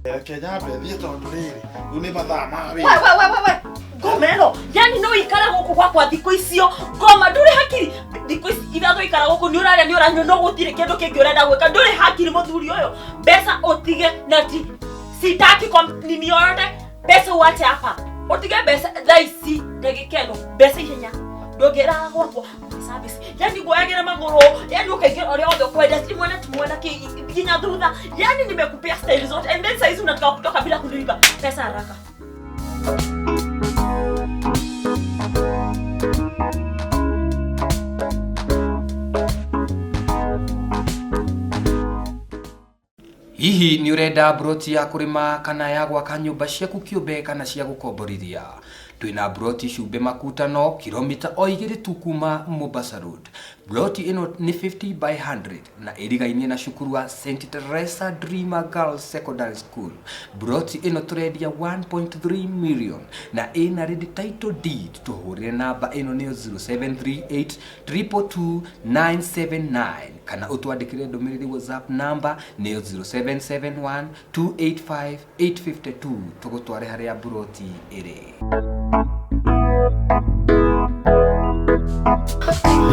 Reke nyambe thiĩ tondũ rĩrĩ rĩu nĩ mathaa ma We, wĩra. we, we, we, we. Ngoma ĩno yani no ikara gũkũ gwakwa thikũ icio ngoma ndũrĩ hakiri thikũ ici ithatũ ikara gũkũ nĩ ũrarĩa nĩ ũranyua no gũtirĩ kĩndũ kĩngĩ ũrenda gwĩka ndũrĩ hakiri mũthuri ũyũ mbeca ũtige na ti sitaki kwa nini yoyote mbeca uache hapa ũtige mbeca thaa ici ndagĩka ĩno mbeca ihenya ndũngĩraga gwakwa service yani nguoyagĩra magũrũ yani ũkaingĩra ũrĩa wothe ũkwenda ti mwena ti mwena kĩ nginya thutha yani nimekupea style zote and then saizi unataka kutoka bila kunilipa pesa haraka. Hihi nĩ ũrenda mburoti ya kũrĩma kana ya gwaka nyũmba ciaku kĩũmbe kana cia gũkomborithia? Twĩna mburoti Cumbĩ Makutano, kilomita o igĩrĩ tu kuma Mombasa Road. Mburoti ĩno nĩ 50 by 100 na ĩrigainie na cukuru wa St Teresa Dreamer Girls Secondary School. Mburoti ĩno tũrendia 1.3 million na ĩna ready title deed. Tũhũrĩre namba ĩno nĩyo 0738 222 979 kana ũtwandĩkĩre ndũmĩrĩri WhatsApp namba nĩyo 0771 285 852 tũgũtware harĩa mburoti ĩrĩ.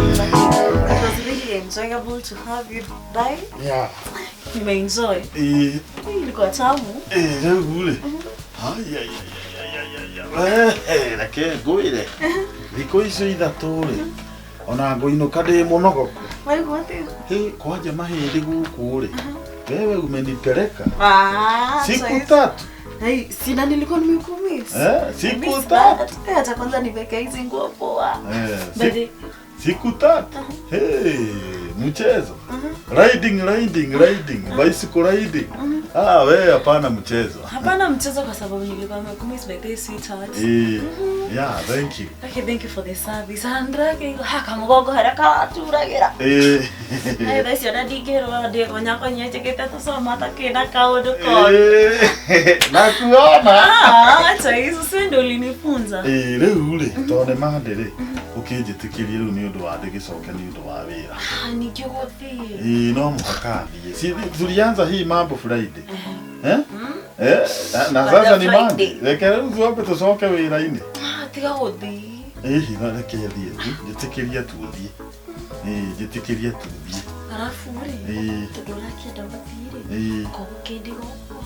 It was really enjoyable to have you by. Yeah. Nimeenjoy. Ĩĩ, Hii ilikuwa tamu. ĩĩ, rĩu rĩ Ai, ai, ai, ai, ai, ai, ai, ai. Reke ngwĩre thikũ icio ithatũ rĩ ona ngũinũka ndĩ mũnogoku. Waigua atĩa? Hĩ, kwanja mahĩndĩ gũkũ rĩ wewe umenipeleka Ah, siku saizi- tatu. Hey, sina nilikuwa nimekumiss. Eh, siku Miss tatu. that. Eh, acha kwanza niweke hizi nguo poa. Eh, But siku tatu. Hey, mchezo riding riding riding bicycle riding. Ah, we hapana mchezo. Hapana mchezo kwa sababu nilikuwa nimekumiss by the sweetheart. Eh, yeah, thank you. Okay, thank you for the service. Andrake haka mugongo haria karaturagira. Eh. Hey, thaa icio na ndingĩrwo ndĩgonyagonya njĩkĩte tũcoma ta kĩna kaũndũ koru. Eh, nakuona. Ah, acha hizo si ndio ulinifunza. Eh, rĩu rĩ tondũ nĩ mande rĩ ũkĩnjĩtĩkĩrie rĩu nĩ ũndũ wa ndĩgĩcoke nĩ ũndũ wa wĩra. Ah, ningĩ ũgũthiĩ. Ĩĩ, no mũhaka thiĩ. Si tulianza hii mambo Friday. Eh? Eh, na sasa ni Monday. Reke rĩu tuambe tũcoke wĩra-inĩ. Ah, tiga gũthiĩ. Ĩhi, no reke thiĩ tu, njĩtĩkĩrie tu thiĩ. Ĩĩ, njĩtĩkĩrie tu thiĩ. Arabu rĩ, Ĩĩ. tondũ ũrakĩenda gũthiĩ rĩ, Ĩĩ. koguo kĩndĩ gwakwa.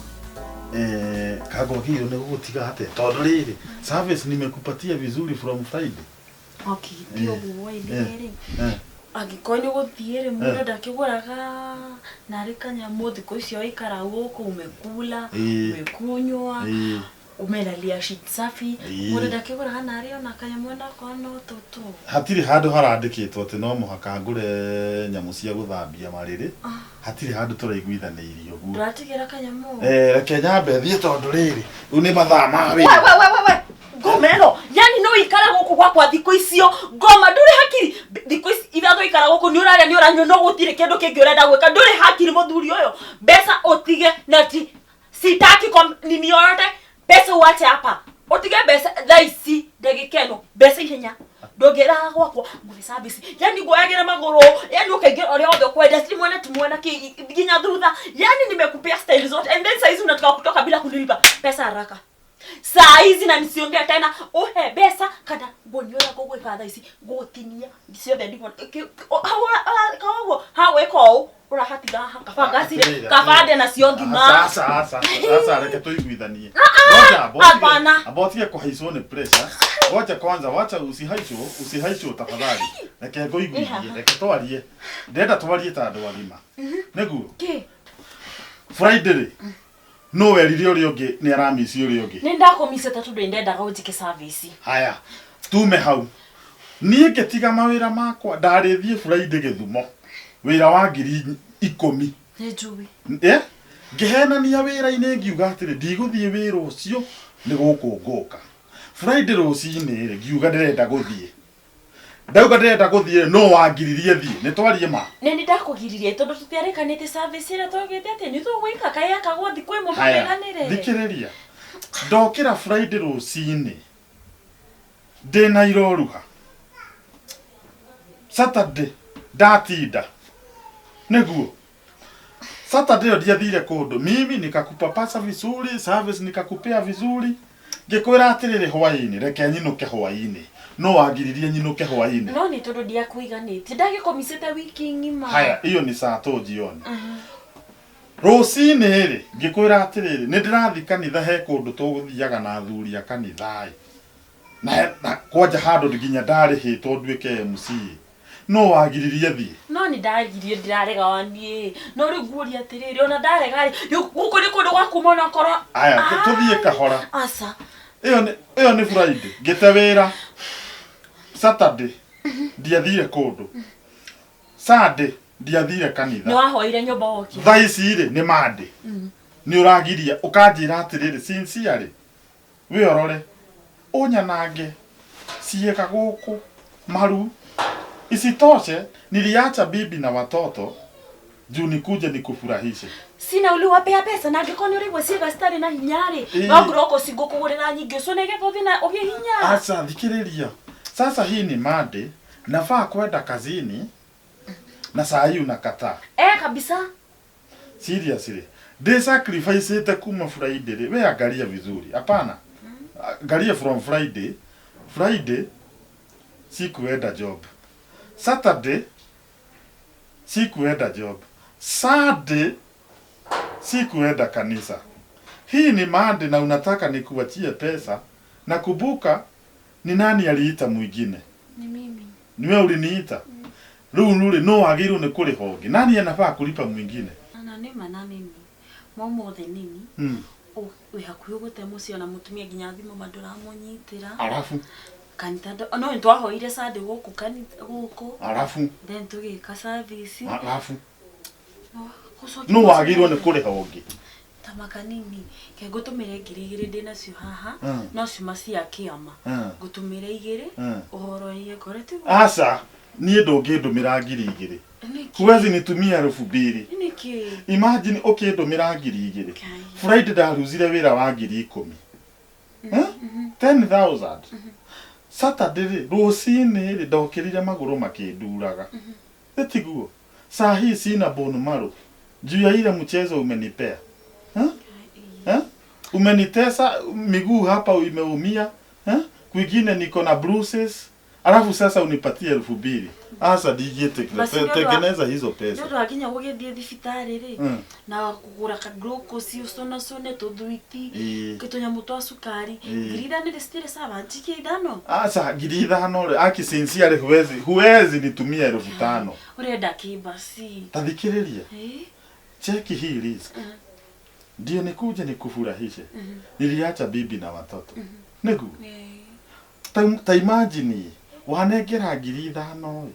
Eh, kangwagĩrĩirwo nĩ gũgũtiga atĩa? Tondũ rĩrĩ, service nimekupatia vizuri from Friday. Okay, ti Ĩĩ. ũguo Eh. ĩndĩ rĩ. Eh. Angĩkorwo nĩ ũgũthiĩ rĩ, mũndũ Eh. ndakĩgũraga narĩ kanyamũ thikũ icio waikara gũkũ umekula, Ĩĩ. umekunywa, Ĩĩ. umelalia sheet safi. Ĩĩ. Mũndũ ndakĩgũraga narĩ ona kanyamũ onakorwo no tũtũ. Hatirĩ handũ harandĩkĩtwo atĩ no mũhaka ngũre nyamũ cia gũthambia marĩrĩ. Hatirĩ handũ tũraiguithanĩirie ũguo. Ndũratigĩra kanyamũ. Eh, reke nyambe thiĩ tondũ rĩrĩ rĩu nĩ mathaa ma We, wĩra. we, we, we, we. Ngoma ĩno yani no ikara gũkũ gwakwa thikũ icio ngoma ndũrĩ hakiri thikũ ici ithatũ ikara gũkũ nĩ ũrarĩa nĩ ũranyua no gũtirĩ kĩndũ kĩngĩ ũrenda gwĩka ndũrĩ hakiri mũthuri ũyũ mbeca ũtige na ti sitaki kwa nini yoyote mbeca uache hapa ũtige mbeca thaa ici ndagĩka ĩno mbeca ihenya ndũngĩraga gwakwa ngũhe service yani nguoyagĩra magũrũ yani ũkaingĩra ũrĩa wothe ũkwenda ti mwena ti mwena kĩ nginya thutha yani nimekupea style zote and then saizi unataka kutoka bila kunilipa pesa haraka saa hizi na nisiongea tena uhe mbeca kana nguonia ũrĩa ngũgwĩka thaa ici ngũgũtinia ciothe ndiguo koguo hawĩka ũũ ũrahatiga haha kaba ngacire kaba ndĩ nacio ngima. Sasa sasa sasa reke tuiguithanie. Ngoja amba utige- Hapana. amba utige kuhaicwo nĩ pressure. Ngoja kwanza wacha usihaicwo usihaicwo tafadhali. Reke ngũiguithie reke twarie. Ndĩrenda twarie ta andũ agima. Nĩguo Kĩ? Friday rĩ no werire ũrĩa ũngĩ nĩ aramici ũrĩa ũngĩ. Nĩ ndakũmicĩte tondũ ndendaga ũnjĩke service. Haya tume hau. Niĩ ngĩtiga mawĩra makwa ndarĩthiĩ Friday Gĩthumo wĩra wa 10,000. Nĩ njũĩ. Eh? Ngĩhenania wĩra-inĩ ngiuga atĩrĩ ndigũthiĩ wĩra ũcio nĩ gũkũ ngũka. Friday rũcinĩ rĩ ngiuga ndĩrenda gũthiĩ. Ndauga ndĩrenda gũthiĩ no wangiririe thiĩ nĩ twarie ma. Nĩ nĩ ndakũgiririe tondũ tũtiarĩkanĩte service ĩrĩa twagĩte atĩ nĩ tũgwĩka kaĩ yakagwo thikũ ĩmwe Haya, mũmeranĩre. thikĩrĩria. Ndokĩra Friday rũcinĩ. Ndĩna iroruha. Saturday ndatinda. Nĩguo. Saturday ĩyo ndiathire kũndũ. Mimi nikakupapasa vizuri, service nikakupea vizuri. Ngĩkwĩra atĩrĩrĩ hwaĩ-inĩ, reke nyinũke hwaĩ-inĩ. No wangiririe nyinũke hwaĩ-inĩ. No nĩ tondũ ndiakũiganĩtie ndagĩkũmicĩte wiki ng'ima. Haya, hiyo ni saa tu jioni. Rũcinĩ rĩ, ngĩkwĩra atĩrĩrĩ, nĩ ndĩrathiĩ kanitha he kũndũ tũgũthiaga na athuri a kanitha ĩ. Na kwanja handũ nginya ndarĩhĩtwo nduĩke MC. No wagiririe thiĩ. No nĩ ndagirio ndirarega wa niĩ no rĩu nguũria atĩrĩrĩ ona ndarega rĩ rĩu gũkũ nĩ kũndũ gwa kuma onakorwo. Aya, tũthiĩ kahora. Aca. Ĩyo nĩ Friday, ngĩte wĩra. Saturday ndiathire kũndũ. Sunday ndiathire kanitha. Nĩ wahoire nyũmba wokire. Thaa ici rĩ nĩ Monday. Nĩ ũragiria ũkanjĩra atĩrĩrĩ sincerely wĩorore ũnyanange ciĩga gũkũ maru. Isitoshe niliacha bibi na watoto juu nikuje nikufurahishe. Sina uliwapea pesa na angĩkorwo nĩ ũraigua ciĩga citarĩ na hinya rĩ no ngorwo cingũkũgũrĩra nyingĩ ũcio nĩgetha ũthiĩ na ũgĩe hinya. Acha thikĩrĩria. Sasa hii ni Monday, nafaa kwenda kazini na saa hii unakataa. Eh kabisa. Seriously. Ndĩ sacrifice kuma Friday rĩ, we angalia vizuri. Hapana. Angalia from Friday. Friday sikuenda job. Saturday sikuenda job. Sunday sikuenda kanisa. Hii ni Monday na unataka nikuachie pesa na kumbuka ni nani aliita mwingine? Ni mimi. Ni wewe uliniita. Rĩu rĩ no wagĩrĩirwo nĩ kũrĩha ũngĩ. Nani anafaa kulipa mwingine? Na nĩ ma na nini. Momothe nini. Wĩ hakuhĩ gũte mũciĩ ona mũtumia nginya thimũ ma ndũramũnyitĩra. Arafu. Kanitha no nĩ twahoire Sunday gũkũ kanitha gũkũ. Arafu. Then tũgĩka service. Arafu. No wagĩrĩirwo nĩ kũrĩha ũngĩ. Ta makanini ke ngũtũmĩre 2,000 ndĩ nacio haha no ciuma cia kĩama. Ngũtũmĩre 2 ũhoroie ngoro tiguo. Aca niĩ ndũngĩndũmĩra 2,000. Huwezi nitumia 2,000. Nĩkĩ? Imagine ũkĩndũmĩra 2,000. Friday ndaruzire wĩra wa 10,000. 10,000. Saturday rĩ rũcinĩ rĩ ndokĩrire magũrũ makĩnduraga. Ĩtiguo. Saa hii sina bone marrow. Juu ya ile mchezo umenipea. Umenitesa miguu hapa imeumia. Kwingine niko na bruises. Alafu sasa unipatie 2,000. Asa tengeneza hizo pesa. Ndio wakinya gũgĩthiĩ thibitarĩ rĩ na kũgũra ka glucose ũcunacune tũthwiti tũnyamũ twa cukari 5,000 rĩ citirĩ sawa njikie 5. Asa 5,000 rĩ aki sincerely huwezi nitumia 5,000. Ũrenda kĩ basi? Tathikĩrĩria. Cheki hii risk. Ndio nikuje nikufurahishe. Niliacha bibi na watoto. Nĩguo. Ta imagine wanengera 5,000 rĩ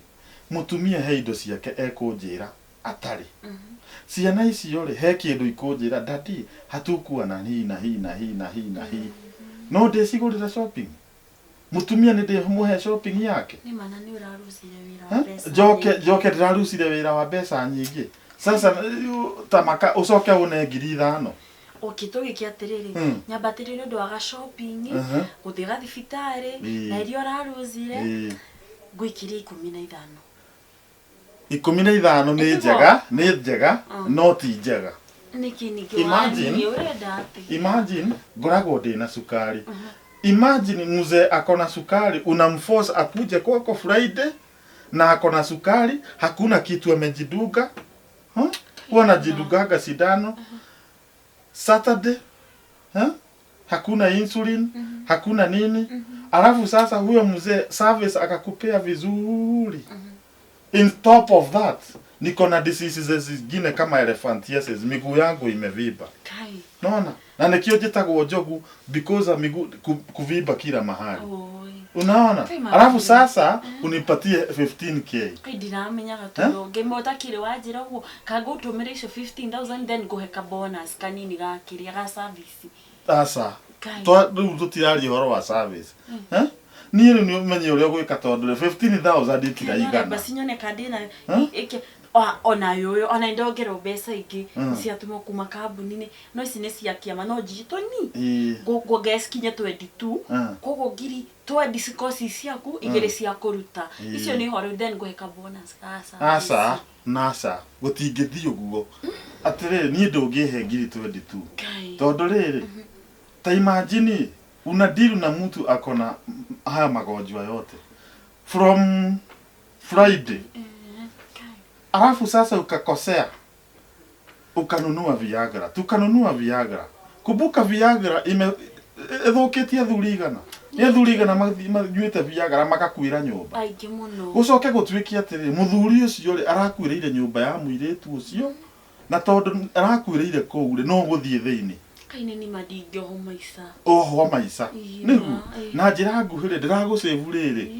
mũtumia he indo ciake ekũnjĩra atarĩ. Ciana icio rĩ he kĩndũ ikũnjĩra daddy hatukuwa na hii na hii na hii na hii na hii. No ndĩcigũrĩra shopping. Mũtumia nĩ ndĩmũhe shopping yake. Nĩ mana nĩ ũrarucire wĩra wa mbeca. Njoke ndĩrarucire wĩra wa mbeca nyingĩ. Sasa tamaka ũcoke une 5,000. Okay, tũgĩke atĩrĩrĩ nyambatĩrie nĩ ũndũ wa ga shopping gũthiĩ ga thibitarĩ na iria ũrarucire ngũikĩrie 15. 15 nĩ njega, nĩ njega, no ti njega. Nĩkĩ ningĩ waniĩ ũrenda atĩ? Imagine ngoragwo ndĩna cukari. Imagine mzee akona sukari unamforce akuje kwako Friday na akona sukari, hakuna kitu amejidunga. Huwa anajidugaga sindano. Saturday hakuna insulin, hakuna nini. Alafu sasa huyo mzee service akakupea vizuri. In top of that niko na diseases zingine kama elephantiasis, miguu yangu imevimba. Naona? Na nikio njĩtagwo njogu because miguu kuvimba kila mahali. Unaona? Alafu sasa unipatie 15k. Kai ndiramenyaga tondũ ngĩmwe ũtakĩrĩ wanjĩra ũguo ka ngũtũmĩra icio 15,000 then ngũhe ka bonus kanini ga kĩrĩa ga service. Asa. Rĩu tũtiraria ũhoro wa service. Niĩ rĩu nĩ ũmenye ũrĩa ũgwĩka tondũ 15,000 itiraigana. Basi nyone ka ndĩna Ona yũyũ ona ndongerwo mbeca ingĩ Mm. ciatũmwo kuma kambuni-inĩ no ici nĩ cia kĩama no njitũ ni Ĩĩ. nguongerera cikinye 22. Mm. Koguo ngiri 20 cikorwo ci ciaku, igĩrĩ cia kũruta. Ĩĩ. Icio nĩ horo, then ngũhe ka bonus ka service. Aca, naca, gũtingĩthiĩ ũguo. Atĩrĩrĩ, niĩ ndũngĩhe ngiri 22. Ngai. Tondũ rĩrĩ, ta imagine una deal na mtu akona haya magonjwa yote from Friday, Ngai. alafu sasa ukakosea ukanunua Viagra, tukanunua Viagra. Kumbuka Viagra ime ĩthũkĩtie athuri igana, nĩ athuri igana manyuĩte Viagra makakuĩra nyũmba. Aingĩ mũno. Gũcoke gũtuĩke atĩrĩ, mũthuri ũcio rĩ, arakuĩrĩire nyũmba ya mũirĩtu ũcio, na tondũ arakuĩrĩire kũu rĩ, no gũthiĩ thĩinĩ. Kai nĩ nima ndingĩohwo maica. Ohwo maica. Ĩĩ, Nĩguo. ĩĩ. Na njĩra nguhĩ rĩ, ndĩragũcĩvu rĩrĩ,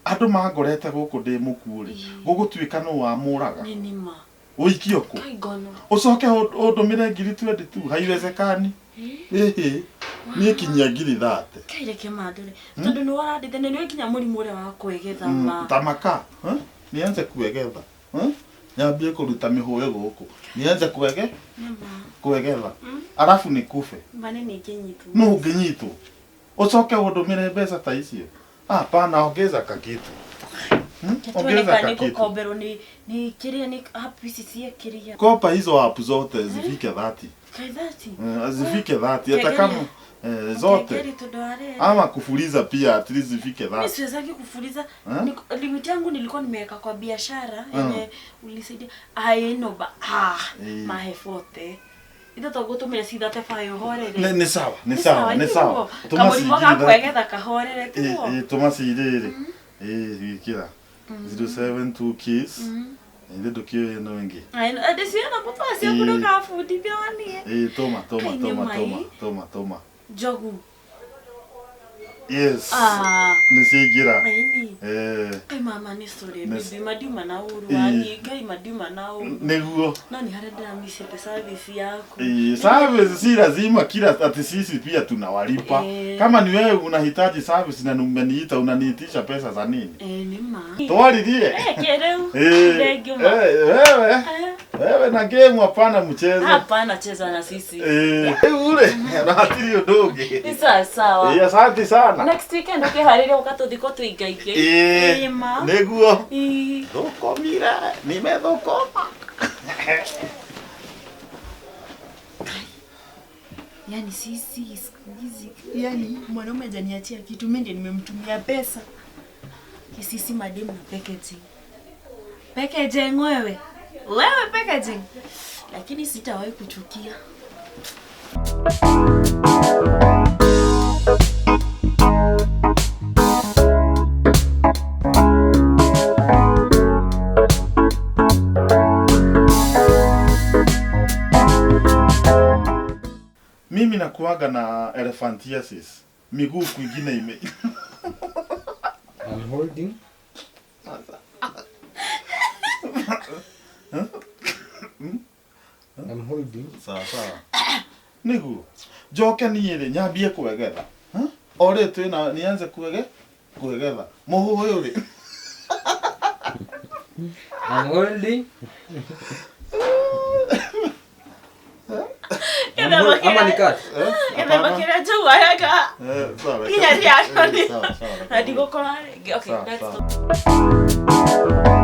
andũ mangorete gũkũ ndĩ mũkuũ rĩ, Ĩĩ. gũgũtuĩka nũ wamũraga. Nĩ nima. Ũikio kũ? Kai ngono. Ũcoke ũndũmĩre ngiri 22, haiwezekani. Ĩhĩ, niĩ kinyia ngiri 30. Kai reke mandũre tondũ nĩ warandĩte nĩ nĩ nginya mũrimũ ũrĩa wa kwĩgetha ma. Tamaka, eh? Nianze kuegetha, eh? Nyambie kũruta mĩhũyũ gũkũ, nianze kuege Nĩma. kuegetha, arabu nikufe. Ma nĩ ningĩnyitwo. No ũngĩnyitwo ũcoke ũndũmĩre mbeca ta icio? Hapana, ongeza kakitu. Tuone Ongeza kana nĩ kakitu. ngũkomberwo nĩ kĩrĩa nĩ app ici cia kĩrĩa. Kopa hizo app zote zifike 30. Kai 30. Eh, zifike 30 hata Kegeli. kama zote Kegeli tondũ warĩ. ama kufuliza pia, at least zifike Mimi 30. siwezaki kufuliza. Eh? Limit yangu nilikuwa nimeweka kwa biashara Mm. yenye ulisaidia. Ai no ba ah Eh. mahe 40. Ithe tũgũtũmĩra ci 35 ũhorere. Nĩ sawa, nĩ sawa, nĩ sawa. Tũma Kamũrimũ ci ngiri ga 30. kwegetha kahorere tiguo. Ĩ, tũma ci rĩrĩ, ĩ, ĩkĩra 072 keys. Ithe ndũkĩũĩ ĩno ĩngĩ. Ndĩciana mũtwa ciaku Ĩ. ndũkabundithio niĩ. Ĩ, tũma, tũma, Kai nĩ tũma, mai. tũma, tũma, tũma. Njogu. Yes. Ah. Nĩ ciaingĩra. Maini. Eh, Kai mama nĩ sorry Nĩ- bibi madiuma na ũru Ĩ. wani Ngai madiuma na ũru. Nĩguo. No nĩ harĩa ndĩramicĩte service yaku. Ĩ, service si lazima kila ati sisi pia tunawalipa. Eh. Kama ni wewe unahitaji service na umeniita, unaniitisha pesa za nini? Eh, nĩ ma. Twaririe. Eh, kĩrĩu. Eh, Thengiũ ma. eh, wewe. Eh. Wewe na game hapana mchezo. Hapana cheza na sisi. Eh, ule na hatiri ũndũ ũngĩ. Ni sawa sawa. Eh, asante sana. Next weekend ũkĩharĩria ũka tũthiko tũingaingĩ. Eh, Ĩ ma. nĩguo. Ĩ. Thũkũmire, nimethũkũma. Yani sisi siku hizi, yani mwanaume hajaniachia kitu, mimi ndiye nimemtumia pesa. Kisisi mademu na packaging. Packaging wewe. Wewe packaging. Lakini sitawahi kuchukia. Mimi nakuaga na elephantiasis, miguu kwingine ime I'm holding. I'm holding. Sawa sawa, nĩguo njoke niĩ rĩ, nyambie kwegetha. Huh? O rĩ twĩna nianze kwegetha mũhũyũ rĩ. I'm holding. Ama ni cut. Eh, Gĩthemba hapana. kĩrĩa njogu Eh, sawa, nginya reke- reaction. Eh, sawa, sawa, reke- Na ndigũkora rĩngĩ. Okay, Sawa, next. sawa.